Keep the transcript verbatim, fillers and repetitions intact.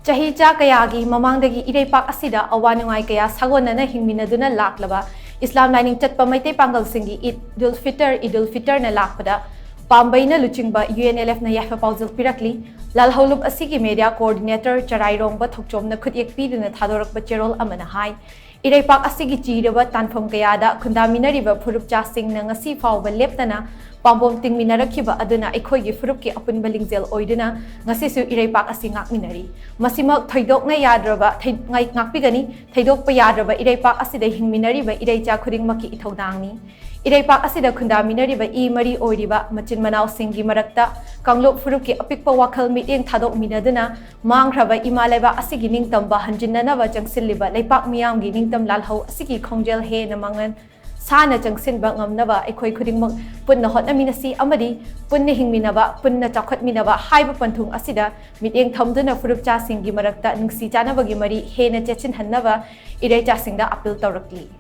ꯆꯍꯤ ꯆꯥ ꯀꯌꯥꯒꯤ ꯃꯃꯥꯡꯗꯒꯤ ꯏꯔꯩꯄꯥꯛ ꯑꯁꯤꯗ ꯑꯋꯥ ꯅꯨꯡꯉꯥꯏ ꯀꯌꯥ ꯁꯥꯒꯣꯟꯅꯅ ꯍꯤꯡꯃꯤꯟꯅꯗꯨꯅ ꯂꯥꯛꯂꯕ ꯏꯁꯂꯥꯝ ꯂꯥꯏꯅꯤꯡ ꯆꯠꯄ ꯃꯩꯇꯩ ꯄꯥꯡꯒꯜꯁꯤꯡꯒꯤ ꯏꯗ ꯎꯜ ꯐꯤꯇꯔ, ꯏꯗ ꯎꯜ ꯐꯤꯇꯔꯅ ꯂꯥꯛꯄꯗ ꯄꯥꯝꯕꯩꯅ ꯂꯨꯆꯤꯡꯕ ꯌꯨ ꯑꯦꯟ ꯑꯦꯜ ꯑꯦꯐꯅ ꯌꯥꯏꯐ ꯄꯥꯎꯖꯦꯜ ꯄꯤꯔꯛꯂꯤ꯫ ꯂꯥꯜꯍꯧꯂꯨꯞ ꯑꯁꯤꯒꯤ ꯃꯦꯗꯤꯌꯥ ꯀꯣꯑꯣꯔꯗꯤꯅꯦꯇꯔ ꯆꯔꯥꯏꯔꯣꯡꯕ ꯊꯣꯛꯆꯣꯝꯅ ꯈꯨꯠꯌꯦꯛ ꯄꯤꯗꯨꯅ ꯊꯥꯗꯣꯔꯛꯄ ꯆꯦꯔꯣꯜ ꯑꯃꯅ ꯍꯥꯏ, ꯏꯔꯩꯄꯥꯛ ꯑꯁꯤꯒꯤ ꯆꯤꯔꯕ ꯇꯥꯟꯐꯝ ꯀꯌꯥꯗ ꯈꯨꯟꯗꯥꯃꯤꯟꯅꯔꯤꯕ ꯐꯨꯔꯨꯞꯆꯥꯁꯤꯡꯅ ꯉꯁꯤ ꯐꯥꯎꯕ ꯂꯦꯞꯇꯅ ꯄꯥꯝꯕꯣꯝ ꯇꯤꯡꯃꯤꯟꯅꯔꯛꯈꯤꯕ ꯑꯗꯨꯅ ꯑꯩꯈꯣꯏꯒꯤ ꯐꯨꯔꯨꯞꯀꯤ ꯑꯄꯨꯟꯕ ꯂꯤꯡꯖꯦꯜ ꯑꯣꯏꯗꯨꯅ ꯉꯁꯤꯁꯨ ꯏꯔꯩꯄꯥꯛ ꯑꯁꯤ ꯉꯥꯛꯃꯤꯟꯅꯔꯤ꯫ ꯃꯁꯤꯃꯛ ꯊꯣꯏꯗꯣꯛꯅ ꯌꯥꯗ꯭ꯔꯕ, ꯊꯩ-, ꯉꯥꯏ-, ꯉꯥꯛꯄꯤꯒꯅꯤ꯫ ꯊꯩꯗꯣꯛꯄ ꯌꯥꯗ꯭ꯔꯕ ꯏꯔꯩꯄꯥꯛ ꯑꯁꯤꯗ ꯍꯤꯡꯃꯤꯟꯅꯔꯤꯕ ꯏꯔꯩꯆꯥ ꯈꯨꯗꯤꯡꯃꯛꯀꯤ ꯏꯊꯧꯗꯥꯡꯅꯤ꯫ ꯏꯔꯩꯄꯥꯛ ꯑꯁꯤꯗ ꯈꯨꯟꯗꯥꯃꯤꯟꯅꯔꯤꯕ ꯏ ꯃꯔꯤ ꯑꯣꯏꯔꯤꯕ ꯃꯆꯤꯟ ꯃꯅꯥꯎꯁꯤꯡꯒꯤ ꯃꯔꯛꯇ ꯀꯥꯡꯂꯨꯞ ꯐꯨꯔꯨꯞꯀꯤ ꯑꯄꯤꯛꯄ ꯋꯥꯈꯜ ꯃꯤꯠꯌꯦꯡ ꯊꯥꯗꯣꯛꯃꯤꯟꯅꯗꯨꯅ ꯃꯥꯡꯈ꯭ꯔꯕ ꯏꯃꯥ ꯂꯩꯕꯥꯛ ꯑꯁꯤꯒꯤ ꯅꯤꯡꯇꯝꯕ ꯍꯟꯖꯤꯟꯅꯅꯕ ꯆꯪꯁꯤꯜꯂꯤꯕ ꯂꯩꯄꯥꯛ ꯃꯤꯌꯥꯝꯒꯤ ꯅꯤꯡꯇꯝ ꯂꯥꯜꯍꯧ ꯑꯁꯤꯒꯤ ꯈꯣꯡꯖꯦꯜ ꯍꯦꯟꯅ ꯃꯉꯜ ꯁꯥꯅ ꯆꯪꯁꯤꯟꯕ ꯉꯝꯅꯕ ꯑꯩꯈꯣꯏ ꯈꯨꯗꯤꯡꯃꯛ ꯄꯨꯟꯅ ꯍꯣꯠꯅꯃꯤꯟꯅꯁꯤ ꯑꯃꯗꯤ ꯄꯨꯟꯅ ꯍꯤꯡꯃꯤꯟꯅꯕ, ꯄꯨꯟꯅ ꯆꯥꯎꯈꯠꯃꯤꯟꯅꯕ ꯍꯥꯏꯕ ꯄꯟꯊꯨꯡ ꯑꯁꯤꯗ ꯃꯤꯠꯌꯦꯡ ꯊꯝꯗꯨꯅ ꯐꯨꯔꯨꯞꯆꯥꯁꯤꯡꯒꯤ ꯃꯔꯛꯇ ꯅꯨꯡꯁꯤ ꯆꯥꯟꯅꯕꯒꯤ ꯃꯔꯤ ꯍꯦꯟꯅ ꯆꯦꯠꯁꯤꯟꯍꯟꯅꯕ ꯏꯔꯩꯆꯥꯁꯤꯡꯗ ꯑꯄꯤꯜ ꯇꯧꯔꯛꯂꯤ꯫